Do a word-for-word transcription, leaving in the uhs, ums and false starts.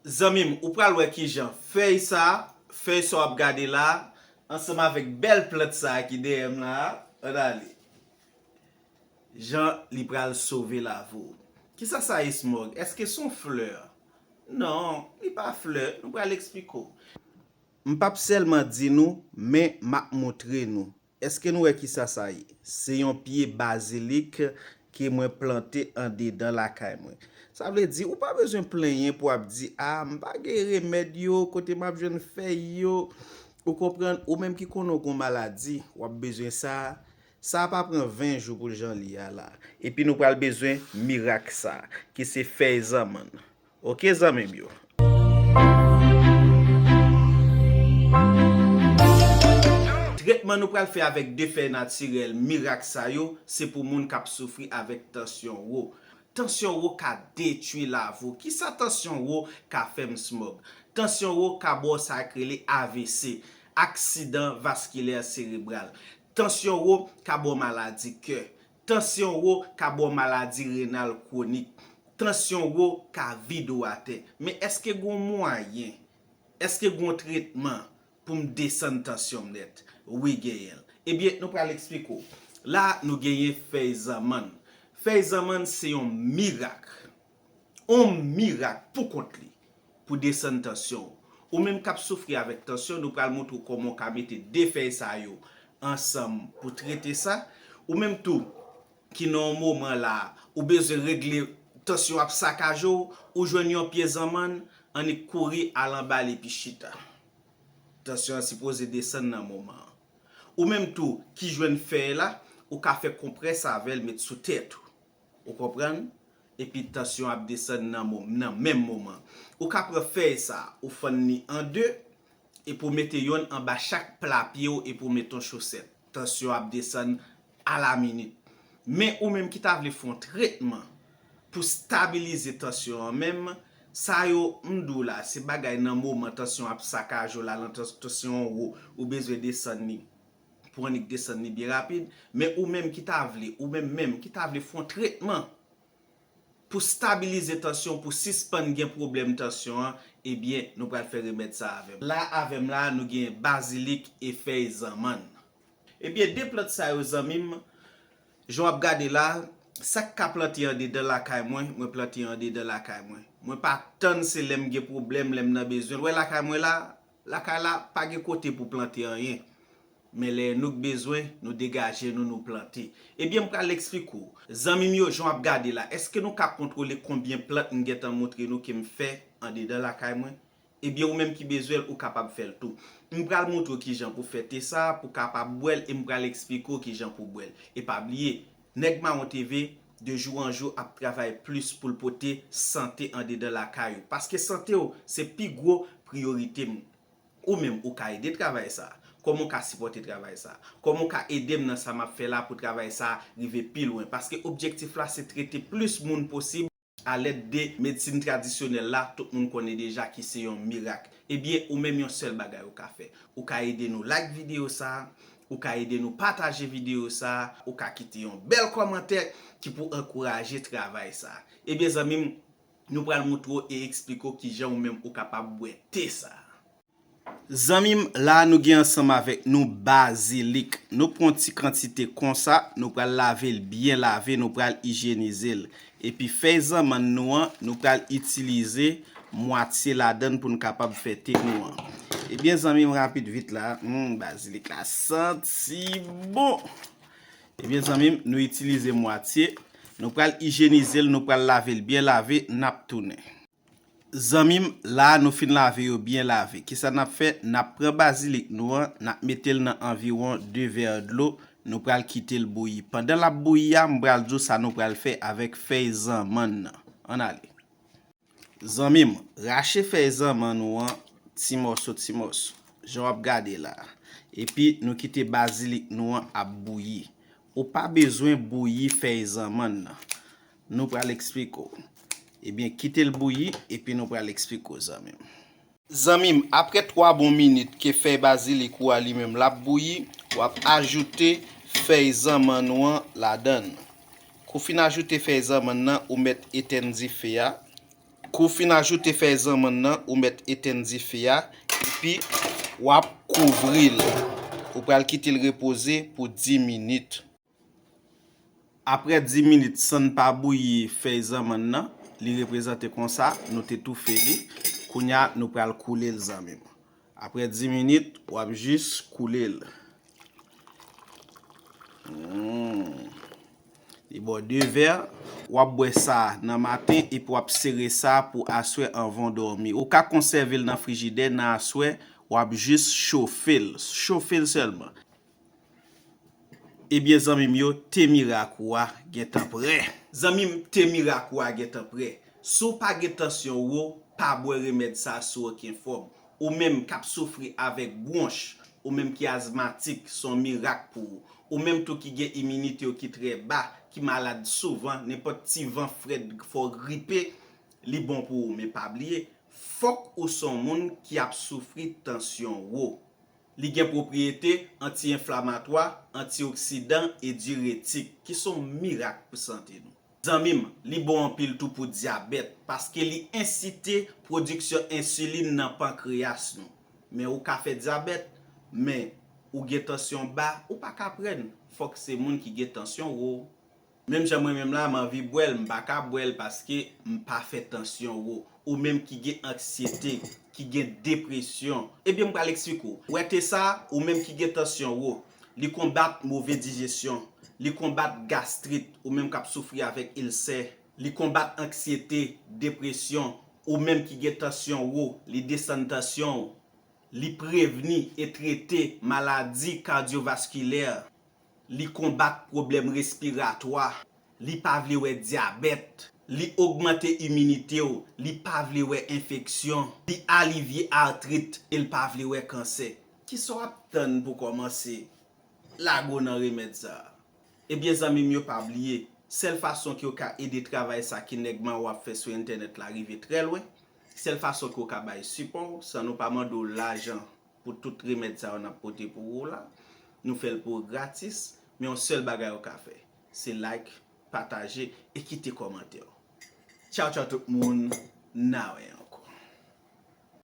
Zanmi m, ou pral wè kijan fèy sa, fèy sa w ap gade la, ansanm avèk bèl plant sa ki dèyè m la, ann ale. Jan li pral sove lavi w. Kisa sa ye, Smog? Èske se yon flè? Non, li pa flè, nou pral eksplike w. M p ap sèlman di nou, men m ap montre nou. Èske nou wè kisa sa ye? Se yon pye bazilik ke mwen plante andedan lakay mwen. Sa vle di, ou pa bezwen plenyen pou ap di, "A, m pa gen remèd yo, kote m ap jwenn fèy yo?" Ou konprann? Ou menm ki konnen w gon maladi, w ap bezwen sa. Sa pa pran ven jou pou l jan li a la. Epi nou pral bezwen mirak sa, ki se fèy zanmann. Oke, zanmi m yo. Tretman nou pral fè avèk de fèy natirèl mirak sa yo, se pou moun k ap soufri avèk tansyon wo. Tansyon wo ka detwi lavi w. Kisa tansyon wo ka fè m, Smog? Tansyon wo ka ba w sa k rele A V C, aksidan vaskilè serebral. Tansyon wo ka ba w maladi kè. Tansyon wo ka ba w maladi renal kwonik. Tansyon wo ka vide w atè. Men èske gon mwayen? Èske gon tretman pou m desann tansyon m nèt? Wi, genyen l. Ebyen, nou pral eksplike w. La, nou genyen fèy zanmann. Fèy zanmann se yon mirak. On mirak pou kont li pou desann tansyon w. Ou menm k ap soufri avèk tansyon, nou pral montre w kòman w ka mete de fèy sa yo ansanm pou trete sa. Ou menm tou, ki nan yon moman la, ou bezwen regle tansyon ap sakaje w, ou jwenn yon pye zanmann, annik kouri al anba l epi chita. Tansyon an sipoze desann nan moman an. Ou menm tou ki jwenn fèy la, ou ka fè konprès avè l met sou tèt ou. Ou konprann? Epi tansyon ap desann nan mo-, nan menm moman. Ou ka pran fèy sa, ou fann li an de, epi w mete yonn anba chak pla pye w epi w mete yon chosèt. Tansyon ap desann alaminit. Men ou menm ki ta vle fè yon tretman pou stabilize tansyon an menm, sa yo m di w la, se bagay nan moman tansyon ap sakaje w la, nan tans-, tansyon an wo, ou bezwen desann li, pou annik desann li byen rapid. Men ou menm ki ta vle, ou menm menm ki ta vle fè yon tretman, pou stabilize tansyon, pou sispann gen pwoblèm tansyon an, ebyen, nou pral fè remèd sa avè m. La avè m la, nou gen bazilik e fèy zanmann. Ebyen, de plant sa yo, zanmi m, jan w ap gade la, sa k ka plante andedan lakay mwen, mwen plante andedan lakay mwen. Mwen pa tann se lè m gen pwoblèm, lè m nan bezwen l. Wè lakay mwen la, lakay la, pa gen kote pou plante anyen. Men lè nou k bezwen, nou degaje nou, nou plante. Ebyen, m pral eksplike w. Zanmi m yo, jan w ap gade la, èske nou ka kontwole konbyen plant m gentan montre nou ke m fè andedan lakay mwen? Ebyen, ou menm ki bezwen l, ou kapab fè l tou. M pral montre w kijan pou fè te sa, pou kapab bwè l, e m pral eksplike w kijan pou bwè l. E pa bliye, Nèg Mawon T V, de jou an jou, ap travay plis pou l pote sante andedan lakay ou. Paske sante w, se pi gwo priyorite m. Ou menm, ou ka ede travay sa. Kòman w ka sipòte travay sa? Kòman w ka ede m nan sa m ap fè la pou travay sa rive pi lwen? Paske objektif la, se trete plis moun posib alèd de medsin tradisyonèl la, tout moun konnen deja ki se yon mirak. Ebyen, ou menm yon sèl bagay ou ka fè. Ou ka ede nou like videyo sa, ou ka ede nou pataje videyo sa, ou ka kite yon bèl kòmantè ki pou ankouraje travay sa. Ebyen, zanmi m, nou pral montre w e eksplike w kijan ou menm ou kapab bwè te sa. Zanmi m, la nou gen ansanm avèk nou bazilik. Nou pran yon ti kantite konsa, nou pral lave l byen lave, nou pral ijyenize l. Epi fèy zanmann nou an, nou pral itilize mwatye ladan l pou n kapab fè te nou an. Ebyen, zanmi m, rapid vit la, hmm, bazilik la santi bon. Ebyen, zanmi m, nou itilize mwatye, nou pral ijyenize l, nou pral lave l byen lave, n ap tounen. Zanmi m, la a nou fin lave yo byen lave. Kisa n ap fè? N ap pran bazilik nou an, n ap mete l nan anviwon de vè dlo, nou pral kite l bouyi. Pandan l ap bouyi a, m pral di w sa nou pral fè avèk fèy zanmann nan. Ann ale. Zanmi m, rache fèy zanmann ou an ti mòso, ti mòso, jan w ap gade la a. Epi nou kite bazilik nou an ap bouyi. Ou pa bezwen bouyi fèy zanmann nan. Nou pral eksplike w. Ebyen, kite l bouyi, epi nou pral eksplike w, zanmi m. Zanmi m, apre twa bon minit ke fèy bazilik ou a li menm l ap bouyi, w ap ajoute fèy zanmann ou an ladan l. Kou w fin ajoute fèy zanmann nan, ou mèt etèn dife a. Kou w fin ajoute fèy zanmann nan, ou mèt etenn dife a, epi w ap kouvri l. Ou pral kite l repoze pou dis minit. Apre dis minit san n pa bouyi fèy zanmann nan, li reprezante konsa, nou te toufe li. Kounye a, nou pral koule l, zanmi m. Apre dis minit, w ap jis koule l. Hmm. Li ba w de vè, w ap bwè sa nan maten epi w ap sere sa pou aswè anvan w dòmi. Ou ka konsève l nan frijidè, nan aswè, w ap jis chofe l. Chofe l sèlman. Ebyen, zanmi m yo, te mirak ou a gentan prè. Zanmi m, te mirak ou a gentan prè. Si w pa gen tansyon wo, pa bwè remèd sa sou okenn fòm. Ou menm k ap soufri avèk bwonch, ou menm ki azmatik, se yon mirak pou ou. Ou menm tou ki gen iminite w ki trè ba, ki malad souvan, nenpòt ti van frèt fè w gripe, li bon pou ou. Men pa bliye, fòk ou se yon moun ki ap soufri tansyon wo. Li gen pwopriyete anti-enflamatwa, antioksidan e diretik, ki se yon mirak pou sante nou. Zanmi m, li bon anpil tou pou dyabèt, paske li ensite pwodiksyon ensilin nan pankreyas nou. Men ou ka fè dyabèt, men ou gen tansyon ba, ou pa ka pran l. Fòk se moun ki gen tansyon wo. Menm jan mwen menm la, m anvi bwè l, m pa ka bwè l paske m pa fè tansyon wo. Ou menm ki gen anksyete, ki gen depresyon. Ebyen, m pral eksplike w. Wè te sa, ou menm ki gen tansyon wo, li konbat move dijesyon, li konbat gastrit, ou menm k ap soufri avèk ilsè, li konbat anksyete, depresyon, ou menm ki gen tansyon wo, li desann tansyon w, li prevni e trete maladi kadyovaskilè, li konbat pwoblèm respiratwa, li pa vle wè dyabèt, li ogmante iminite w, li pa vle wè enfeksyon, li alivye artrit e l pa vle wè kansè. Kisa w ap tann pou kòmanse? Lage w nan remèd sa a. Ebyen, zanmi m yo, pa bliye, sèl fason ke w ka ede travay sa ke nèg mawo ap fè sou entènèt la rive trè lwen, sèl fason ke w ka bay sipò w, san nou pa mande w lajan pou tout remèd sa yo n ap pote pou ou la, nou fè l pou ou gratis, men yon sèl bagay ou ka fè, se like, pataje e kite kòmantè w. Tchaw, tchaw tout moun, n a wè ankò.